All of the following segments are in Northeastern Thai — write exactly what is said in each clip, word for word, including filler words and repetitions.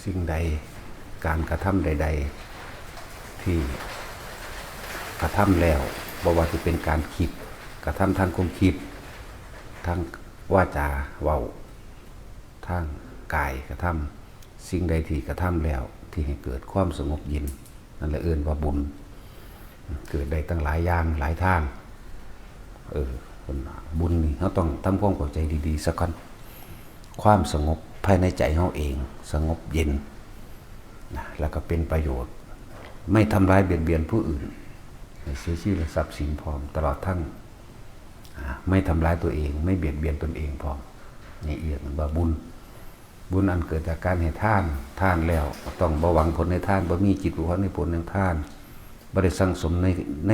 สิ่งใด การกระทำใดๆ ที่กระทำแล้ว บ่ว่าจะเป็นการคิด กระทำทางความคิด ทางวาจาเว้า ทางกายกระทำ สิ่งใดที่กระทำแล้ว ที่ให้เกิดความสงบเย็น นั่นแหละเอิ้นว่าบุญ เกิดได้ตั้งหลายอย่างหลายทาง เออ บุญนี่เราต้องทำความเข้าใจดีๆ ซะก่อน ความสงบภายในใจเราเอง สงบเย็นนะ แล้วก็เป็นประโยชน์ ไม่ทำร้ายเบียดเบียนผู้อื่น ให้เสียชีวิตและทรัพย์สินพร้อม ตลอดทั้ง อ่า ไม่ทำร้ายตัวเอง ไม่เบียดเบียนตนเองพร้อม นี่เอิ้นว่าบุญ บุญอันเกิดจากการให้ทาน ทานแล้วต้องบ่หวังผลในทาน บ่มีจิตผูกพันในผลแห่งทาน บ่ได้สั่งสมใน ใน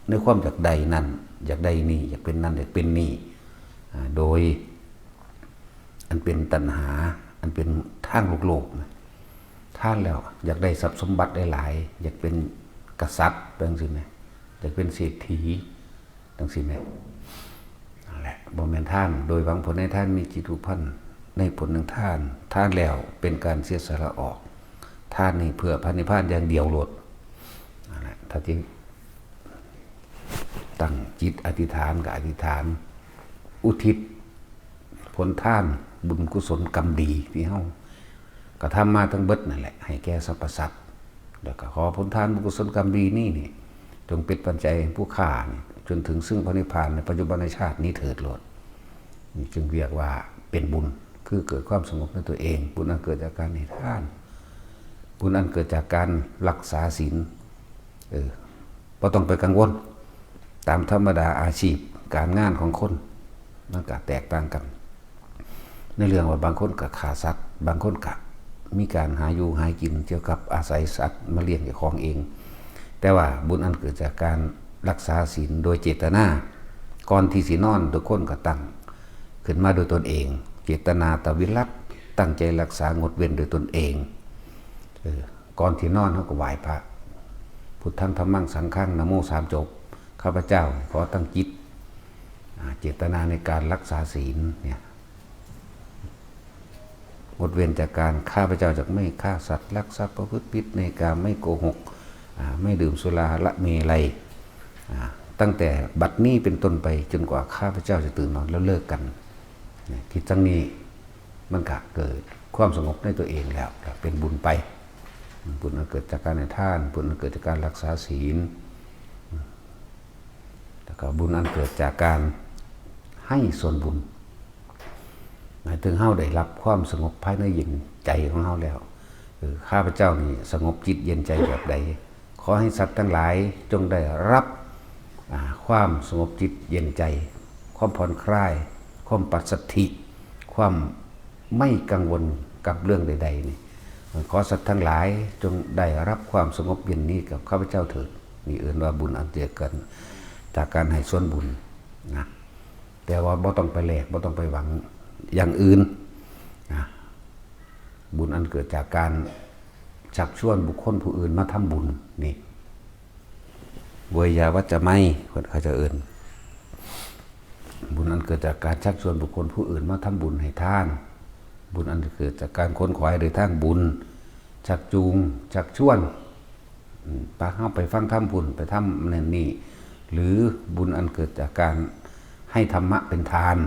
ในความอยากได้นั่น อยากได้นี่ อยากเป็นนั่น อยากเป็นนี่ อ่า โดย อันเป็นตัณหา อันเป็นทางโลกๆ นะ ทานแล้วอยากได้ทรัพย์สมบัติหลายๆ อยากเป็นกษัตริย์ จั่งซี้แหม อยากเป็นเศรษฐี จั่งซี้แหม นั่นแหละ บ่แม่นทาน โดยหวังผลในทาน มีจิตผูกพันในผลแห่งทาน ทานแล้วเป็นการเสียสละออก ทานนี่เพื่อพระนิพพานอย่างเดียวโลด นั่นแหละ ถ้าที่ตั้งจิตอธิษฐานก็อธิษฐาน อุทิศผลทานบุญกุศลกรรมดีที่เรากระทำมาทั้งเบิดนั่นแหละ ให้แก่สรรพสัตว์ แล้วก็ขอผลทานบุญกุศลกรรมดีนี้นี่ จงเป็นปัจจัยให้ผู้ข้านี่ จนถึงซึ่งพระนิพพานในปัจจุบันชาตินี้เถิดโลด นี่จึงเรียกว่าเป็นบุญ คือเกิดความสงบในตัวเอง บุญอันเกิดจากการให้ทาน บุญอันเกิดจากการรักษาศีล เออ บ่ต้องไปกังวล ตามธรรมดาอาชีพการงานของคน มันก็แตกต่างกัน ในเรื่องว่าบางคนก็ฆ่าสัตว์ บางคนก็มีการหาอยู่หากินเกี่ยวกับอาศัยสัตว์มาเลี้ยงเจ้าของเอง แต่ว่าบุญอันเกิดจากการรักษาศีลโดยเจตนา ก่อนที่สินอนทุกคนก็ตั้งขึ้นมาโดยตนเอง เจตนาตวิรัต ตั้งใจรักษางดเว้นโดยตนเอง เออ ก่อนที่นอนเราก็ไหว้พระ พุทธัง ธัมมัง สังฆัง นะโม สามจบ ข้าพเจ้าขอตั้งจิต อ่า เจตนาในการรักษาศีลเนี่ย งดเว้นจากการ ข้าพเจ้าจะไม่ฆ่าสัตว์ ลักทรัพย์ ประพฤติผิดในกาม ไม่โกหก อ่า ไม่ดื่มสุรา ละเมลัย อ่า ตั้งแต่บัดนี้เป็นต้นไปจนกว่าข้าพเจ้าจะตื่นนอนแล้วเลิกกัน เนี่ย คิดจั่งนี้ มันก็เกิดความสงบในตัวเองแล้ว ก็เป็นบุญไป บุญอันเกิดจากการให้ทาน บุญอันเกิดจากการรักษาศีล แล้วก็บุญอันเกิดจากการให้ส่วนบุญ หมายถึงเราได้รับความสงบภายในเย็นใจของเราแล้ว เออ ข้าพเจ้านี่สงบจิตเย็นใจแบบใด ขอให้สัตว์ทั้งหลายจงได้รับ อ่า ความสงบจิตเย็นใจ ความผ่อนคลาย ความปัสสัทธิ ความไม่กังวลกับเรื่องใดๆ นี่ ขอสัตว์ทั้งหลายจงได้รับความสงบเย็นนี้กับข้าพเจ้าเถิด นี่เอิ้นว่าบุญอันเกิดกันจากการให้ส่วนบุญนะ แต่ว่าบ่ต้องไปแลก บ่ต้องไปหวังอย่างอื่นนะ บุญอันเกิดจากการชักชวนบุคคลผู้อื่นมาทำบุญ นี่ เวยาวัจจะไมย เพิ่นเขาจะเอิ้น บุญอันเกิดจากการชักชวนบุคคลผู้อื่นมาทำบุญให้ทาน บุญอันเกิดจากการขนขวายโดยทางบุญ ชักจูง ชักชวน อืม พาเฮาไปฟังธรรมพุ้น ไปทำนั่นนี่ หรือบุญอันเกิดจากการให้ธรรมะเป็นทาน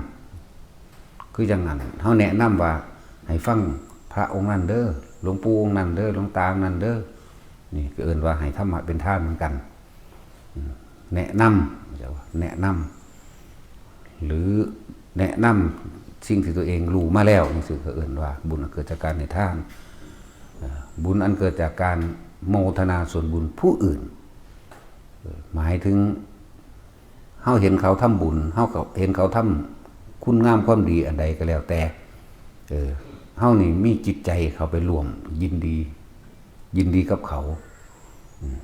คือจั่งนั้น เฮาแนะนำว่าให้ฟังพระองค์นั้นเด้อ หลวงปู่องค์นั้นเด้อ หลวงตาองค์นั้นเด้อ นี่ก็เอิ้นว่าให้ธรรมะเป็นทานเหมือนกัน อืม แนะนำ แนะนำ หรือแนะนำสิ่งที่ตัวเองรู้มาแล้ว จั่งซี้ก็เอิ้นว่าบุญอันเกิดจากการให้ทาน อ่า บุญอันเกิดจากการโมทนาส่วนบุญผู้อื่น เอ่อ หมายถึง เฮาเห็นเขาทำบุญ เฮาก็เห็นเขาทำคุณงามความดีอันใดก็แล้วแต่ เออ เฮานี่มีจิตใจเข้าไปร่วมยินดี ยินดีกับเขา อืม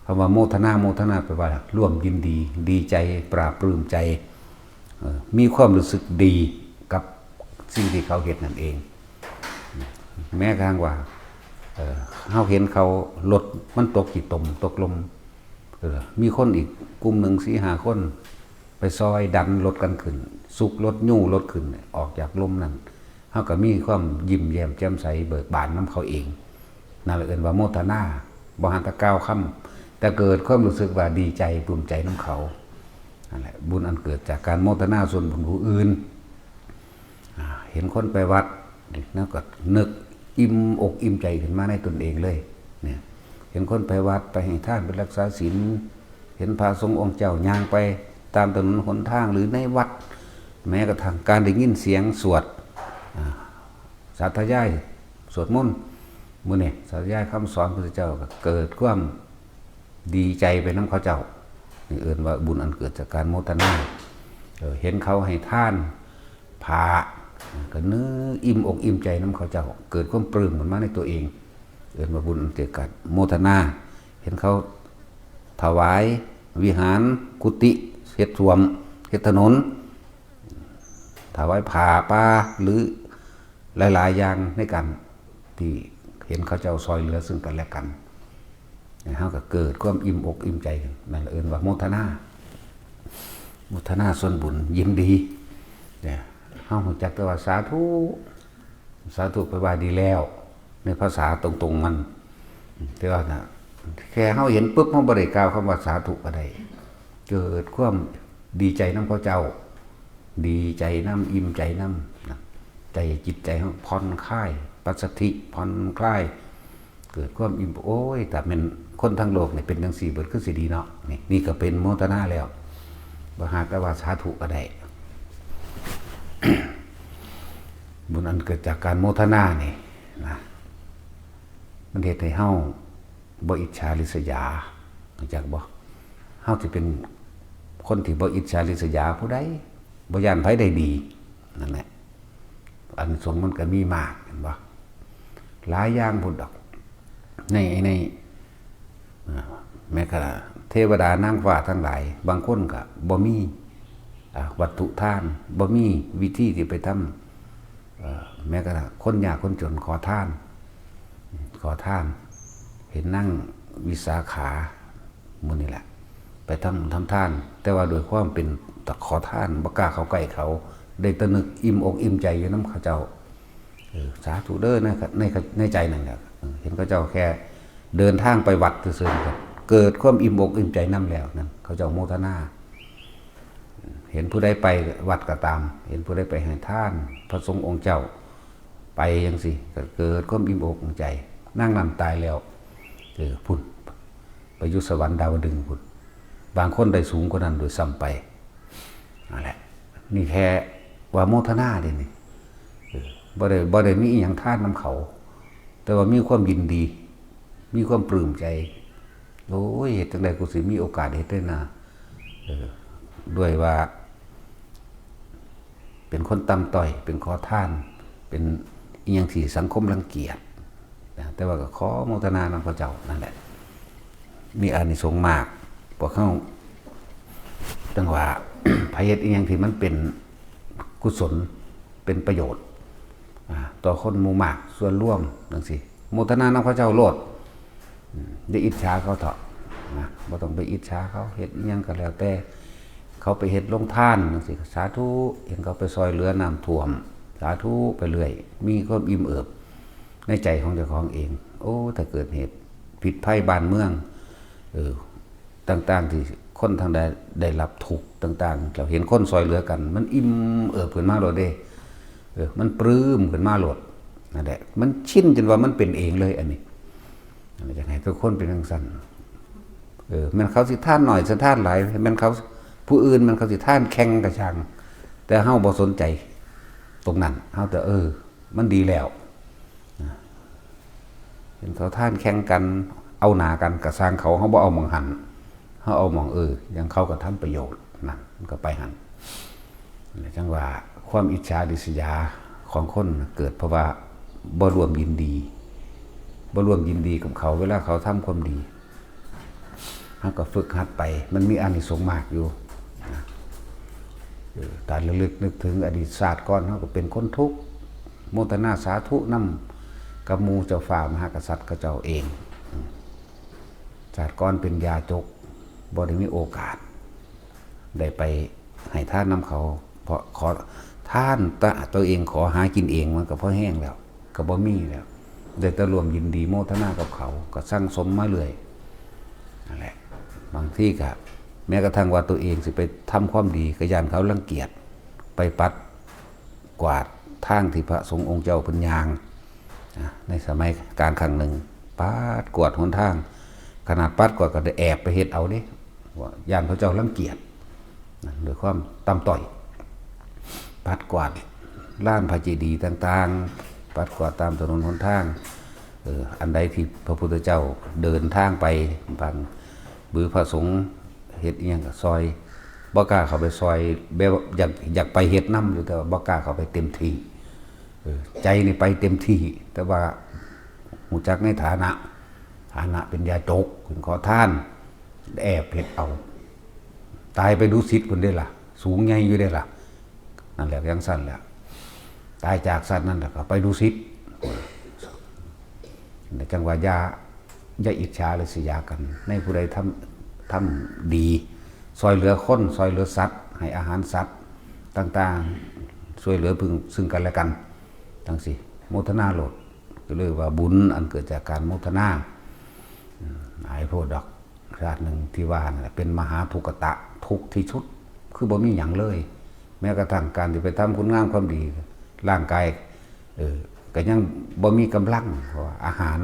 คำว่าโมทนา โมทนาแปลว่าร่วมยินดี ดีใจ ปลาบปลื้มใจ เอ่อ มีความรู้สึกดีกับสิ่งที่เขาเฮ็ดนั่นเอง แม้กระทั่งว่า เอ่อ เฮาเห็นเขารถมันตกขี้ตม ตกหล่ม เออ มีคนอีกกลุ่มหนึ่ง สี่ห้าคน ไปซอยดันรถกันขึ้น ซุกรถ ยู้รถขึ้น ออกจากหล่มนั่น เฮาก็มีความยิ้มแย้มแจ่มใสเบิกบานนำเขาเอง นั่นแหละเอิ้นว่าโมทนา บ่หันแต่กล่าวคำ แต่เกิดความรู้สึกว่าดีใจปลื้มใจนำเขา นั่นแหละ บุญอันเกิดจากการโมทนาส่วนบุญผู้อื่น อ่า เห็นคนไปวัด แล้วก็นึกอิ่มอกอิ่มใจขึ้นมาในตนเองเลย เนี่ย เห็นคนไปวัด ไปให้ทาน ไปรักษาศีล เห็นพระสงฆ์องค์เจ้าย่างไปตามถนนหนทางหรือในวัด แม้กระทั่งการได้ยินเสียงสวด อ่า สาธยาย สวดมนต์ มื้อนี้สาธยายคำสอนพระพุทธเจ้า ก็เกิดความดีใจไปนำเขาเจ้า นี่เอิ้นว่าบุญอันเกิดจากการโมทนา เออ เห็นเขาให้ทานผ้า ก็นึกอิ่มอกอิ่มใจนำเขาเจ้า เกิดความปลื้มขึ้นมาในตัวเอง เอิ้นว่าบุญอันเกิดจากการโมทนา เห็นเขาถวายวิหาร กุฏิ เฮ็ดส้วม เฮ็ดถนน ถวายผ้าป่า หรือหลายๆ อย่างในการที่เห็นเขาเจ้าซอยเหลือซึ่งกันและกัน เฮาก็เกิดความอิ่มอกอิ่มใจ นั่นเอิ้นว่าโมทนา โมทนาส่วนบุญ ยินดี เนี่ย เฮารู้จักแต่ว่าสาธุ สาธุแปลว่าดีแล้ว ในภาษาตรงๆมัน แต่ว่าน่ะ แค่เฮาเห็นปุ๊บ เฮาบ่ได้กล่าวคำว่าสาธุก็ได้ เกิดความดีใจนำเขาเจ้า ดีใจนำ อิ่มใจนำนะ ใจจิตใจเฮาผ่อนคลาย ปัสสัทธิ ผ่อนคลาย เกิดความอิ่ม โอ้ย ถ้าแม่นคนทั้งโลกนี่เป็นจั่งซี้เบิดคือสิดีเนาะ นี่ นี่ก็เป็นโมทนาแล้ว บ่หากแต่ว่าสาธุก็ได้ บุญอันเกิดจากการโมทนานี่นะ มันเฮ็ดให้เฮาบ่อิจฉาริษยา รู้จักบ่? เฮาสิเป็นคนที่บ่อิจฉาริษยาผู้ใด บ่ย้านไผได้ดี นั่นแหละ อานิสงส์มันก็มีมาก เห็นบ่? หลายอย่างพุ้นดอก ใน ใน อ่า แม้กระทั่งเทวดานางฟ้าทั้งหลาย บางคนก็บ่มี อ่า วัตถุทาน บ่มีวิธีที่ไปทำ เอ่อ แม้กระทั่งคนยากคนจนขอทาน ขอทาน เห็นนางวิสาขา หมู่นี่แหละ ไปทำ ทำทาน แต่ว่าด้วยความเป็นตาขอทาน บ่กล้าเข้าใกล้เขา ได้แต่นึกอิ่มอกอิ่มใจอยู่นำเขาเจ้า เออ สาธุเด้อ ใน ใน ในใจนั่นแหละ เออ เห็นเขาเจ้าแค่เดินทางไปวัดซื่อๆ ก็เกิดความอิ่มอกอิ่มใจนำแล้วนั่น เขาเจ้าโมทนา เห็นผู้ใดไปวัดก็ตาม เห็นผู้ใดไปให้ทาน พระสงฆ์องค์เจ้า ไปจั่งซี้ ก็เกิดความอิ่มอกอิ่มใจ นางนั้นตายแล้ว เออ พุ้น ไปอยู่สวรรค์ดาวดึงส์พุ้น บางคนได้สูงกว่านั้นด้วยซ้ำไป นั่นแหละ นี่แค่ว่าโมทนาเด้นี่ เออ บ่ได้ บ่ได้มีอิหยังทานนำเขา แต่ว่ามีความยินดี มีความปลื้มใจ โอ้ย เฮ็ดจั่งใดกูสิมีโอกาสเฮ็ดได้นะ เออ ด้วยว่า เป็นคนต่ำต้อย เป็นขอทาน เป็นอิหยังที่สังคมรังเกียจนะ แต่ว่าก็ขอโมทนานำเขาเจ้านั่นแหละ มีอานิสงส์มาก พวกเฮาจั่งว่า ไผเฮ็ดอิหยังที่มันเป็นกุศล เป็นประโยชน์ อ่า ต่อคนหมู่มาก ส่วนรวมจั่งซี้ โมทนานำเขาเจ้าโลด อืม อย่าอิจฉาเขาเถาะนะ บ่ต้องไปอิจฉาเขา เฮ็ดอิหยังก็แล้วแต่ เขาไปเฮ็ดโรงทานจั่งซี้ สาธุ เห็นเขาไปซอยเหลือน้ำท่วม สาธุไปเรื่อย มีความอิ่มเอิบในใจของเจ้าของเอง โอ้ ถ้าเกิดเหตุพิษภัยบ้านเมือง เออ ต่างๆ ที่คนทางใดได้รับทุกข์ต่างๆ เราเห็นคนซอยเหลือกัน มันอิ่มเอิบขึ้นมาโลดเด้ เออ มันปลื้มขึ้นมาโลด นั่นแหละ มันชินจนว่ามันเป็นเองเลยอันนี้ อันนี้อยากให้ทุกคนเป็นจั่งซั้น เออ แม่นเขาสิทานน้อยสิทานหลาย แม่นเขา ผู้อื่นแม่นเขาสิทานแข่งก็ช่าง แต่เฮาบ่สนใจตรงนั้น เฮาแต่ เออ มันดีแล้ว นะ เห็นเขาทานแข่งกัน เอาหน้ากันก็ช่างเขา เฮาบ่เอาหม่องหั้น เฮาเอาหม่อง เออ อย่างเขาก็ทำประโยชน์ นั่น มันก็ไปหั้น จั่งว่าความอิจฉาริษยาของคนเกิดเพราะว่าบ่ร่วมยินดี บ่ร่วมยินดีกับเขา เวลาเขาทำความดี เฮาก็ฝึกหัดไป มันมีอานิสงส์มากอยู่นะ เออ ถ้าระลึกนึกถึงอดีตชาติก่อน เฮาก็เป็นคนทุกข์ โมทนาสาธุนำกับหมู่เจ้าฟ้ามหากษัตริย์เขาเจ้าเอง ชาติก่อนเป็นยาจก บ่ได้มีโอกาส ได้ไปให้ทานนำเขา เพราะขอ ทานตะตัวเองขอหากินเองมันก็พอแฮงแล้ว ก็บ่มีแล้ว ได้แต่ร่วมยินดีโมทนากับเขา ก็สั่งสมมาเรื่อย นั่นแหละ บางทีก็แม้กระทั่งว่าตัวเองสิไปทำความดี ก็ย้านเขารังเกียจ ไปปัดกวาดทางที่พระสงฆ์องค์เจ้าเพิ่นย่าง อ่ะ ในสมัยกาลครั้งหนึ่ง ปัดกวาดหนทาง ขนาดปัดกวาดก็ได้แอบไปเฮ็ดเอาเด้ ว่าย้านพระเจ้ารังเกียจ นะ ด้วยความต่ำต้อย ปัดกวาดลานพระเจดีย์ต่างๆ ปัดกวาดตามถนนหนทาง เออ อันใดที่พระพุทธเจ้าเดินทางไป บาง หรือพระสงฆ์เฮ็ดอิหยังก็ซอย บ่กล้าเข้าไปซอย แบบอยาก อยากไปเฮ็ดนำอยู่ แต่ว่าบ่กล้าเข้าไปเต็มที่ เออ ใจนี่ไปเต็มที่ แต่ว่าฮู้จักในฐานะ ฐานะเป็นยาจก เป็นขอทาน แอบเฮ็ดเอา ตายไปดุสิตพุ้นเด้ล่ะ สูงใหญ่อยู่เด้ล่ะ นั่นแหละ จั่งซั้นแหละ ตายจากสัตว์นั่นแหละก็ไปดุสิต จั่งว่าอย่า อย่าอิจฉาริษยากัน ในผู้ใดทำ ทำดี ซอยเหลือคน ซอยเหลือสัตว์ ให้อาหารสัตว์ต่างๆ ช่วยเหลือพึ่งซึ่งกันและกัน จั่งซี้ โมทนาโลด ก็เลยว่าบุญอันเกิดจากการโมทนา อืม หลายโพดดอก ชาติหนึ่งที่ว่านั่นแหละ เป็นมหาทุกขตะ ทุกข์ที่สุด คือบ่มีหยังเลย แม้กระทั่งการที่ไปทำคุณงามความดี ร่างกาย เออ ก็ยังบ่มีกำลัง เพราะว่าอาหาร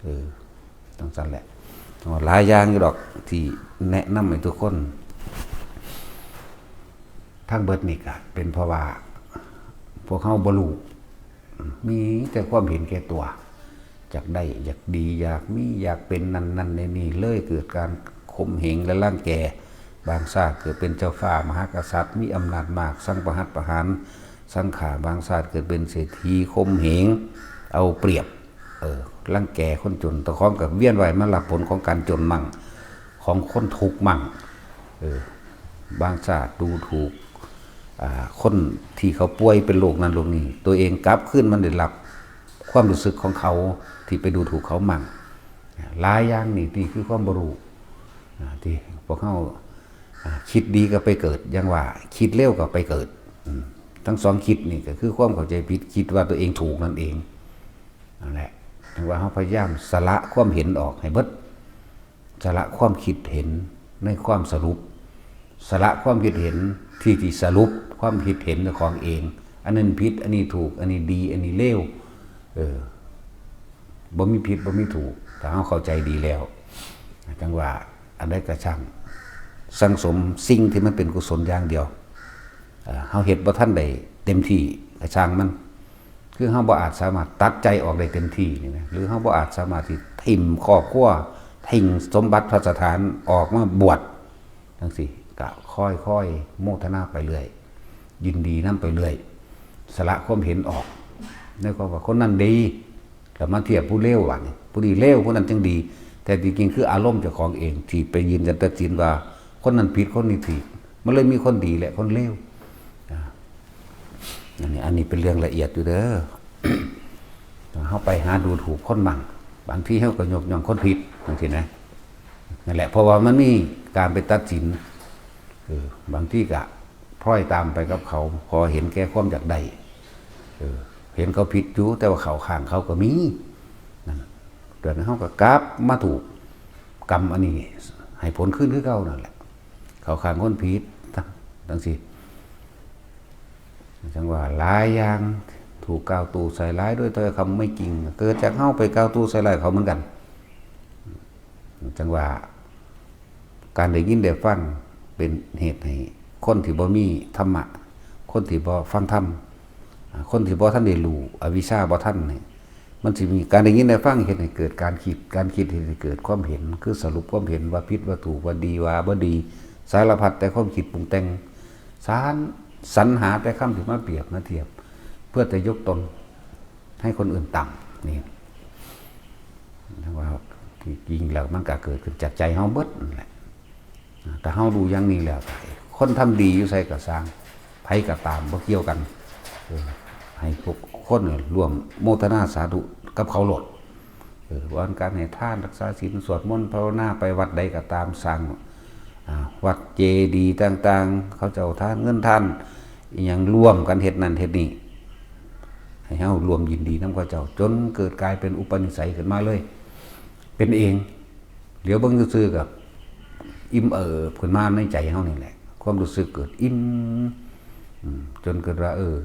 เออ จั่งซั้นแหละ หลายอย่างอยู่ดอกที่แนะนำให้ทุกคน ทั้งเบิดนี่ก็เป็นเพราะว่า พวกเฮาบ่รู้ มีแต่ความเห็นแก่ตัว อยากได้ อยากดี อยากมี อยากเป็นนั่นนั่นนี่นี่ เลยเกิดการข่มเหงและรังแก บางชาติเกิดเป็นเจ้าฟ้ามหากษัตริย์ มีอำนาจมาก สั่งประหัตประหาร สั่งฆ่า บางชาติเกิดเป็นเศรษฐี ข่มเหง เอาเปรียบ เออ รังแกคนจน เจ้าของก็เวียนว่ายมารับผลของการจนมั่ง ของคนทุกข์มั่ง เออ บางชาติดูถูก อ่า คนที่เขาป่วยเป็นโรคนั้นโรคนี้ ตัวเองกลับคืนมาได้รับความรู้สึกของเขาที่ไปดูถูกเขามั่ง หลายอย่างนี่ นี่คือความบ่รู้ อ่า ที่พวกเฮา อ่า คิดดีก็ไปเกิด อย่างว่า คิดเลวก็ไปเกิด อืม ทั้งสองคิดนี่ก็คือความเข้าใจผิด คิดว่าตัวเองถูกนั่นเอง นั่นแหละ จั่งว่าเฮาพยายามสละความเห็นออกให้เบิด สละความคิดเห็นในความสรุป สละความคิดเห็นที่สิสรุปความคิดเห็นของเอง อันนั้นผิด อันนี้ถูก อันนี้ดี อันนี้เลว เออ บ่มีผิด บ่มีถูก ถ้าเฮาเข้าใจดีแล้ว จั่งว่าอันใดก็ช่าง สั่งสมสิ่งที่มันเป็นกุศลอย่างเดียว เอ่อ เฮาเฮ็ดบ่ทันได้เต็มที่ก็ช่างมัน คือเฮาบ่อาจสามารถตัดใจออกได้เต็มที่นี่นะ หรือเฮาบ่อาจสามารถที่ถิ่มครอบครัว ถิ่มสมบัติพัสถานออกมาบวชจั่งซี้ ก็ค่อยๆโมทนาไปเรื่อย ยินดีนำไปเรื่อย สละความเห็นออก ในความว่าคนนั้นดี แล้วมาเทียบผู้เลว บาดนี้ ผู้นี้เลว ผู้นั้นจั่งดี แต่ที่จริงคืออารมณ์เจ้าของเองที่ไปยืนยันตัดสินว่าคนนั้นผิด คนนี้ถูก มันเลยมีคนดีและคนเลว อ่า อันนี้ อันนี้เป็นเรื่องละเอียดอยู่เด้อ เฮาไปหาดูถูกคนมั่ง บางทีเฮาก็ยกย่องคนผิดจั่งซี้นะ นั่นแหละ เพราะว่ามันมีการไปตัดสิน เออ บางทีก็พลอยตามไปกับเขา พอเห็นแก่ความอยากได้ เออ เห็นเขาผิดอยู่ แต่ว่าเข้าข้างเขาก็มี นั่น เดี๋ยวนี้เฮาก็กลับมาถูกกรรมอันนี้ ให้ผลคืนคือเก่านั่นแหละ เข้าข้างคนผิด จั่งซี้ จั่งว่าหลายอย่างถูกกล่าวตู่ใส่ร้ายด้วยถ้อยคำไม่จริง เกิดจากเฮาไปกล่าวตู่ใส่ร้ายเขาเหมือนกัน จั่งว่าการได้ยินได้ฟังเป็นเหตุให้คนที่บ่มีธรรมะ คนที่บ่ฟังธรรม อ่า คนที่บ่ทันได้รู้ อวิชชาบ่ทันนี่ มันสิมีการได้ยินได้ฟังเฮ็ดให้เกิดการคิด การคิดเฮ็ดให้เกิดความเห็น คือสรุปความเห็นว่าผิดว่าถูก ว่าดีว่าบ่ดี สารพัดแต่ความคิดปรุงแต่ง สาร สรรหาแต่คำที่มาเปรียบมาเทียบ เพื่อจะยกตนให้คนอื่นต่ำ นี่ เรียกว่าที่จริงแล้วมันก็เกิดขึ้นจากใจเฮาเบิดนั่นแหละ ถ้าเฮารู้อย่างนี้แล้ว คนทำดีอยู่ไสก็ซ่าง ไผก็ตาม บ่เกี่ยวกัน เออ ให้ทุกคนเนี่ยร่วมโมทนาสาธุกับเขาโลด เออ ว่าการให้ทาน รักษาศีล สวดมนต์ ภาวนา ไปวัดใดก็ตาม สร้าง อ่า วัดเจดีย์ต่างๆ เขาเจ้าทานเงินทาน อิหยังร่วมกันเฮ็ดนั่นเฮ็ดนี่ ให้เฮาร่วมยินดีนำเขาเจ้า จนเกิดกลายเป็นอุปนิสัยขึ้นมาเลย เป็นเอง เหลียวเบิ่งซื่อๆก็อิ่มเอิบขึ้นมาในใจเฮานี่แหละ ความรู้สึกเกิดอิ่ม อืม จนเกิดว่า เออ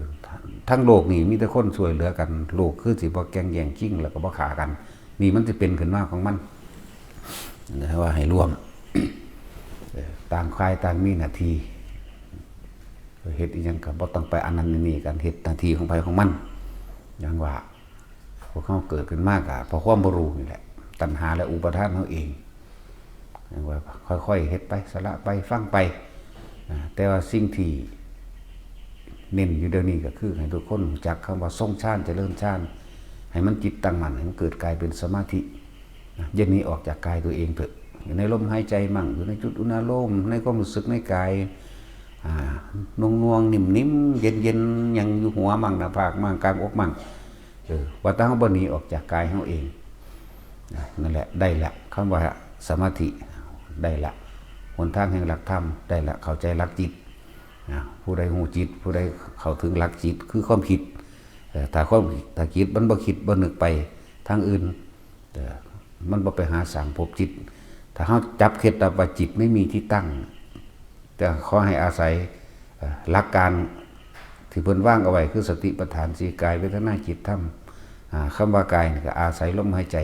ทั้งโลกนี่มีแต่คนช่วยเหลือกัน โลกคือสิบ่แก่งแย่งชิง แล้วก็บ่ฆ่ากัน นี่มันสิเป็นขึ้นมาของมัน นะว่าให้ร่วม เออ ต่างฝ่ายต่างมีหน้าที่ เฮ็ดอิหยังก็บ่ต้องไปอันนั้นอันนี้กัน เฮ็ดหน้าที่ของไผของมัน อย่างว่า พวกเฮาเกิดขึ้นมาก็เพราะความบ่รู้นี่แหละ ตัณหาและอุปาทานเฮาเอง อย่างว่า ค่อยๆเฮ็ดไป สละไป ฟังไป อ่า แต่ว่าสิ่งที่เน้นอยู่เดี๋ยวนี้ก็คือให้ทุกคนรู้จักคำว่าทรงฌาน เจริญฌาน ให้มันจิตตั้งมั่น ให้มันเกิดกลายเป็นสมาธิ นะ อย่าหนีออกจากกายตัวเองเถอะ อยู่ในลมหายใจมั่ง อยู่ในจุดอุณาโลม ในความรู้สึกในกาย อ่า นวลๆ นิ่มๆ เย็นๆ หยังอยู่หัวมั่ง หน้าผากมั่ง กลางอกมั่ง เออ ว่าแต่เฮาบ่หนีออกจากกายเฮาเอง นะ นั่นแหละ ได้ละ คำว่าสมาธิ ได้ละ หนทางแห่งหลักธรรม ได้ละ เข้าใจหลักจิต นะ ผู้ใดฮู้จิต ผู้ใดเข้าถึงหลักจิต คือความคิด เออ ถ้าความ ถ้าจิตมันบ่คิด บ่นึกไปทางอื่น เออ มันบ่ไปหาสร้างภพจิต ถ้าเฮาจับเคล็ดลับว่าจิตไม่มีที่ตั้ง แต่ขอให้อาศัย เอ่อ หลักการที่เพิ่นวางเอาไว้ คือสติปัฏฐานสี่ กาย เวทนา จิต ธรรม อ่า คำว่ากายนี่ก็อาศัยลมหายใจ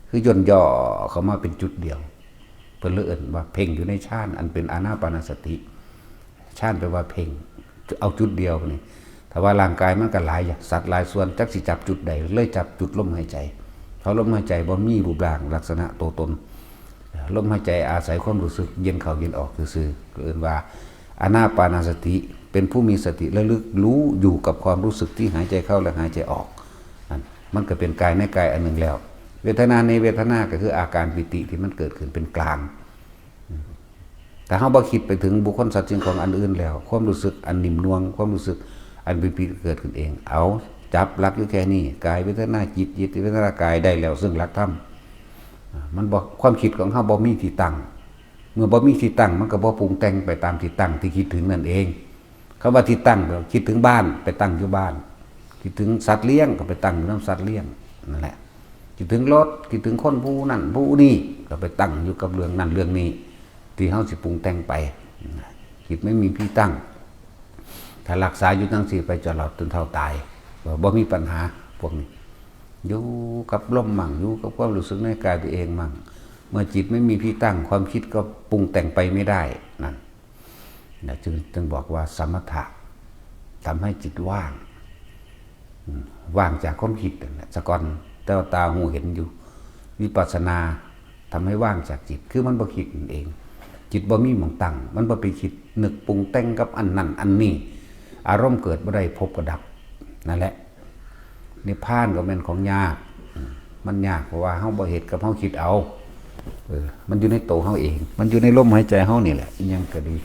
คือย่นย่อเข้ามาเป็นจุดเดียว เพิ่นเลยเอิ้นว่าเพ่งอยู่ในฌาน อันเป็นอานาปานสติ ฌานแปลว่าเพ่ง เอาจุดเดียวนี่ ถ้าว่าร่างกายมันก็หลายสัดหลายส่วน จักสิจับจุดใด เลยจับจุดลมหายใจ เพราะลมหายใจบ่มีรูปร่างลักษณะตัวตน ลมหายใจอาศัยความรู้สึกเย็นเข้าเย็นออกซื่อๆ ก็เอิ้นว่าอานาปานสติ เป็นผู้มีสติระลึกรู้อยู่กับความรู้สึกที่หายใจเข้าและหายใจออก นั่น มันก็เป็นกายในกายอันหนึ่งแล้ว เวทนาในเวทนาก็คืออาการปีติที่มันเกิดขึ้นเป็นกลาง ถ้าเฮาบ่คิดไปถึงบุคคลสัตว์สิ่งของอันอื่นแล้ว ความรู้สึกอันนิ่มนวล ความรู้สึกอันปีติเกิดขึ้นเอง เอา จับหลักอยู่แค่นี้ กาย เวทนา จิต จิต เวทนา กาย ได้แล้วซึ่งหลักธรรม อ่า มันบ่ ความคิดของเฮาบ่มีที่ตั้ง เมื่อบ่มีที่ตั้ง มันก็บ่ปรุงแต่งไปตามที่ตั้งที่คิดถึงนั่นเอง คำว่าที่ตั้ง ก็คิดถึงบ้าน ไปตั้งอยู่บ้าน คิดถึงสัตว์เลี้ยง ก็ไปตั้งอยู่นำสัตว์เลี้ยง นั่นแหละ คิดถึงรถ คิดถึงคนผู้นั่นผู้นี่ ก็ไปตั้งอยู่กับเรื่องนั่นเรื่องนี้ ที่เฮาสิปรุงแต่งไป จิตไม่มีที่ตั้ง ถ้ารักษาอยู่จั่งซี้ไปจนเฒ่าจนเฒ่าตาย บ่ บ่มีปัญหาพวกนี้ อยู่กับลมมั่ง อยู่กับความรู้สึกในกายตัวเองมั่ง เมื่อจิตไม่มีที่ตั้ง ความคิดก็ปรุงแต่งไปไม่ได้ นั่น นะ จึง จึงบอกว่าสมถะ ทำให้จิตว่าง อืม ว่างจากความคิดนั่นแหละ สะก่อน แต่ว่าตาหูเห็นอยู่ วิปัสสนา ทำให้ว่างจากจิต คือมันบ่คิดนั่นเอง จิตบ่มีหม่องตั้ง มันบ่ไปคิดนึกปรุงแต่งกับอันนั้นอันนี้ อารมณ์เกิดบ่ได้ ภพก็ดับ นั่นแหละ นิพพานก็แม่นของยาก อืม มันยากเพราะว่าเฮาบ่เฮ็ดกับเฮาคิดเอา เออ มันอยู่ในโตเฮาเอง มันอยู่ในลมหายใจเฮานี่แหละ อิหยังก็ดี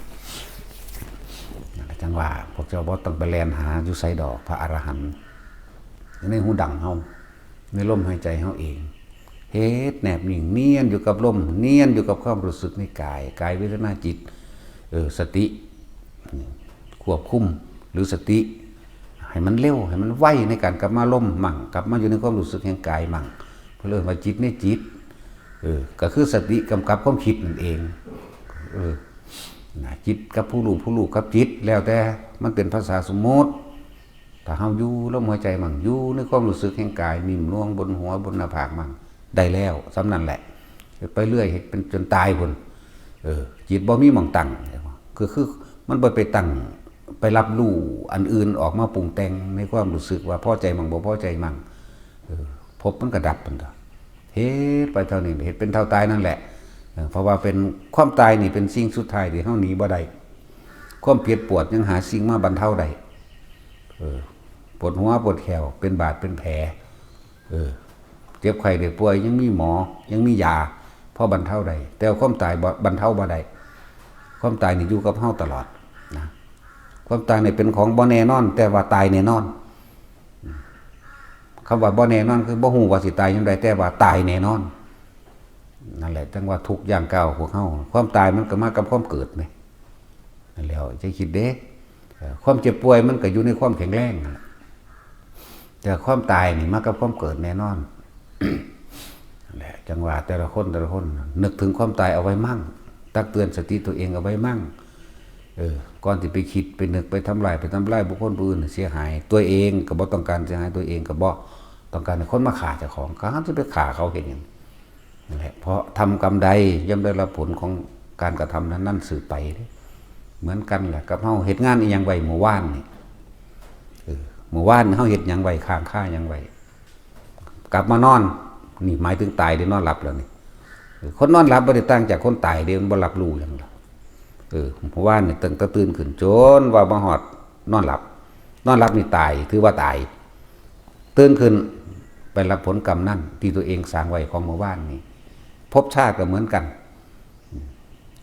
นั่นแหละ จั่งว่าพวกเจ้าบ่ต้องไปแล่นหาอยู่ไสดอก พระอรหันต์ อยู่ในหูดังเฮา ในลมหายใจเฮาเอง เฮ็ดแนบนิ่ง เนียนอยู่กับลม เนียนอยู่กับความรู้สึกในกาย กาย เวทนา จิต เออ สติ ควบคุม หรือสติ ให้มันเร็ว ให้มันไวในการกลับมาลมมั่ง กลับมาอยู่ในความรู้สึกแห่งกายมั่ง เพิ่นเอิ้นว่าจิตในจิต เออ ก็คือสติกำกับความคิดนั่นเอง เออ นะ จิตกับผู้รู้ ผู้รู้กับจิต แล้วแต่มันเป็นภาษาสมมุติ ถ้าเฮาอยู่ลมหายใจมั่ง อยู่ในความรู้สึกแห่งกาย นิ่มนวลบนหัว บนหน้าผากมั่ง ได้แล้ว ส่ำนั้นแหละ ไปเรื่อย เฮ็ดเป็นจนตายพุ้น เออ จิตบ่มีหม่องตั้ง คือ คือ มันบ่ไปตั้ง ไปรับรู้อันอื่นออกมาปรุงแต่งในความรู้สึกว่าพอใจมั่ง บ่พอใจมั่ง เออ ภพมันก็ดับพุ้นตั๊ว เฮ็ดไปเท่านี้ เฮ็ดเป็นเฒ่าตายนั่นแหละ เออ เพราะว่าเป็น ความตายนี่เป็นสิ่งสุดท้ายที่เฮาหนีบ่ได้ ความเจ็บปวดยังหาสิ่งมาบรรเทาได้ เออ ปวดหัวปวดแข้ว เป็นบาดเป็นแผล เออ เจ็บไข้ได้ป่วยยังมีหมอ ยังมียา พอบรรเทาได้ แต่ว่าความตายบ่ บรรเทาบ่ได้ ความตายนี่อยู่กับเฮาตลอดนะ ความตายนี่เป็นของบ่แน่นอน แต่ว่าตายแน่นอน คำว่าบ่แน่นอนคือบ่ฮู้ว่าสิตายยามใด แต่ว่าตายแน่นอน นั่นแหละ จั่งว่าทุกข์ย่างก้าวพวกเฮา ความตายมันก็มากับความเกิดนี่ นั่นแหละ จะคิดเด้ เอ่อความเจ็บป่วยมันก็อยู่ในความแข็งแรงนั่นแหละ แต่ความตายนี่มากับความเกิดแน่นอน นั่นแหละ จังว่าแต่ละคนแต่ละคน นึกถึงความตายเอาไว้มั่ง ตักเตือนสติตัวเองเอาไว้มั่ง เออ ก่อนที่ไปคิดไปนึกไปทำลายไปทำลายบุคคลผู้อื่นให้เสียหาย ตัวเองก็บ่ต้องการเสียหาย ตัวเองก็บ่ต้องการให้คนมาฆ่าเจ้าของ เขาจะไปฆ่าเขาเห็นอย่าง นั่นแหละ เพราะทำกรรมใดย่อมได้รับผลของการกระทำนั้นๆ สืบไป เหมือนกันแหละกับเฮาเฮ็ดงานอีหยังไว้เมื่อวานนี่ เออ เมื่อวานเฮาเฮ็ดหยังไว้ ค้างคาหยังไว้ กลับมานอน นี่หมายถึงตายได้นอนหลับแล้วนี่ เออ คนนอนหลับบ่ได้ต่างจากคนตายเด้ มันบ่รับรู้หยังหรอก เออ เมื่อวานนี่ตั้งแต่ตื่นขึ้นจนว่ามาฮอดนอนหลับ นอนหลับนี่ตาย ถือว่าตาย ตื่นขึ้นไปรับผลกรรมนั่นที่ตัวเองสร้างไว้ของเมื่อวานนี่ ภพชาติก็เหมือนกัน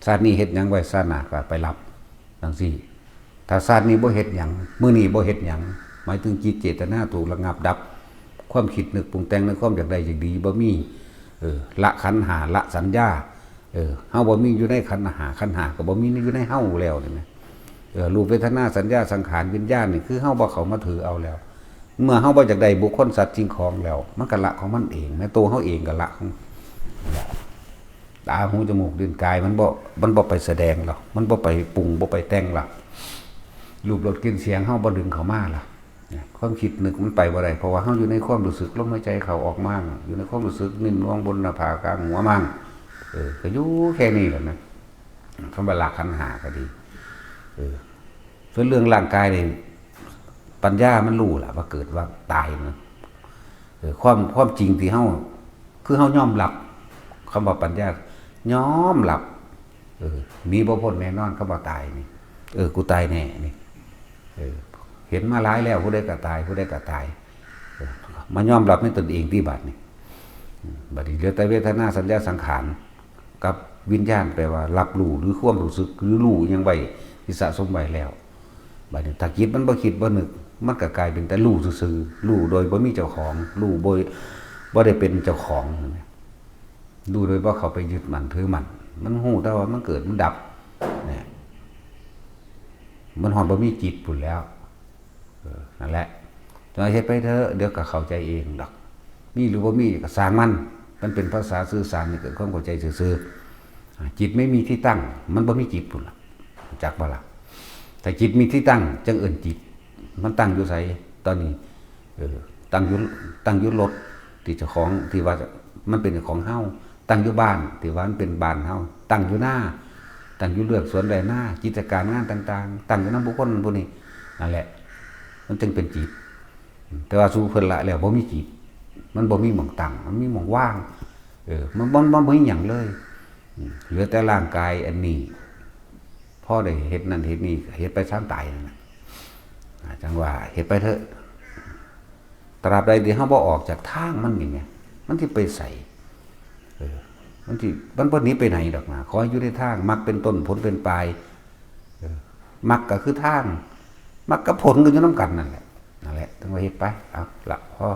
ชาตินี้เฮ็ดหยังไว้ ชาติหน้าก็ไปรับ จังซี้ ถ้าชาตินี้บ่เฮ็ดหยัง มื้อนี้บ่เฮ็ดหยัง หมายถึงจิตเจตนาถูกระงับดับ ความคิดนึกปรุงแต่งในความอยากได้อยากดีบ่มี เออ ละขันธ์ห้า ละสัญญา เออ เฮาบ่มีอยู่ในขันธ์ห้า ขันธ์ห้าก็บ่มีอยู่ในเฮาแล้วนี่นะ เออ รูป เวทนา สัญญา สังขาร วิญญาณนี่คือเฮาบ่เข้ามาถือเอาแล้ว เมื่อเฮาบ่อยากได้บุคคลสัตว์สิ่งของแล้ว มันก็ละของมันเอง แม้ตัวเฮาเองก็ละของ ตา หู จมูก ลิ้น กาย มันบ่ มันบ่ไปแสดงหรอก มันบ่ไปปรุง บ่ไปแต่งหรอก รูป รส กลิ่น เสียง เฮาบ่ดึงเข้ามาล่ะ เนี่ย ความคิดนึกมันไปบ่ได้ เพราะว่าเฮาอยู่ในความรู้สึก ลมหายใจเข้าออกมั่ง อยู่ในความรู้สึกนิ่มนวลบนหน้าผาก กลางหัวมั่ง เออ ก็อยู่แค่นี้แหละนะ คำว่าละขันธ์ห้าก็ดี เออ ส่วนเรื่องร่างกายนี่ ปัญญามันรู้ล่ะว่าเกิดว่าตายนะ เออ ความ ความจริงที่เฮา คือเฮายอมรับ คำว่าปัญญา ยอมรับ เออ หนีบ่พ้นแน่นอน คำว่าตายนี่ เออ กูตายแน่นี่ เออ เห็นมาหลายแล้ว ผู้ใดก็ตาย ผู้ใดก็ตาย เออ มายอมรับในตนเองที่บัดนี่ อืม บัดนี้เหลือแต่เวทนา สัญญา สังขาร กับวิญญาณ แปลว่ารับรู้ หรือความรู้สึก หรือรู้หยังไว้ ที่สะสมไว้แล้ว บัดนี้ถ้าจิตมันบ่คิดบ่นึก มันก็กลายเป็นแต่รู้ซื่อๆ รู้โดยบ่มีเจ้าของ รู้บ่ บ่ได้เป็นเจ้าของ รู้โดยบ่เข้าไปยึดมั่นถือมั่น มันรู้แต่ว่ามันเกิดมันดับ เนี่ย มันฮอดบ่มีจิตพู้นแหล้ว เออ นั่นแหละ จะเฮ็ดไปเถอะ เดี๋ยวก็เข้าใจเองดอก มีหรือบ่มีก็ซ่างมัน มันเป็นภาษาสื่อสารให้เกิดความเข้าใจซื่อๆ อ่า จิตไม่มีที่ตั้ง มันบ่มีจิตพู้นล่ะ จักบ่ล่ะ ถ้าจิตมีที่ตั้ง จั่งเอิ้นจิต มันตั้งอยู่ไส ตอนนี้ เออ ตั้งอยู่ ตั้งอยู่รถ ที่เจ้าของ ที่ว่ามันเป็นของเฮา ตั้งอยู่บ้าน ที่ว่ามันเป็นบ้านเฮา ตั้งอยู่นา ตั้งอยู่เฮือนสวนไร่นา กิจการงานต่างๆ ตั้งอยู่นำบุคคลผู้นี้ นั่นแหละ มันจึงเป็นจิต แต่ว่าสู่เพิ่นละแล้วบ่มีจิต มันบ่มีหม่องตั้ง มันมีหม่องว่าง เออ มัน มัน มันบ่มีหยังเลย อืม เหลือแต่ร่างกายอันนี้ พอได้เฮ็ดนั่นเฮ็ดนี่ เฮ็ดไปซามตายนั่นน่ะ อ่า จั่งว่าเฮ็ดไปเถอะ ตราบใดที่เฮาบ่ออกจากทางมันนี่แหม มันสิไปไส เออ มันสิ มันบ่หนีไปไหนดอกนะ ขอให้อยู่ในทาง มรรคเป็นต้น ผลเป็นปลาย เออ มรรคก็คือทาง มรรคกับผลก็อยู่นำกันนั่นแหละ นั่นแหละ จั่งว่าเฮ็ดไป เอาละ พอ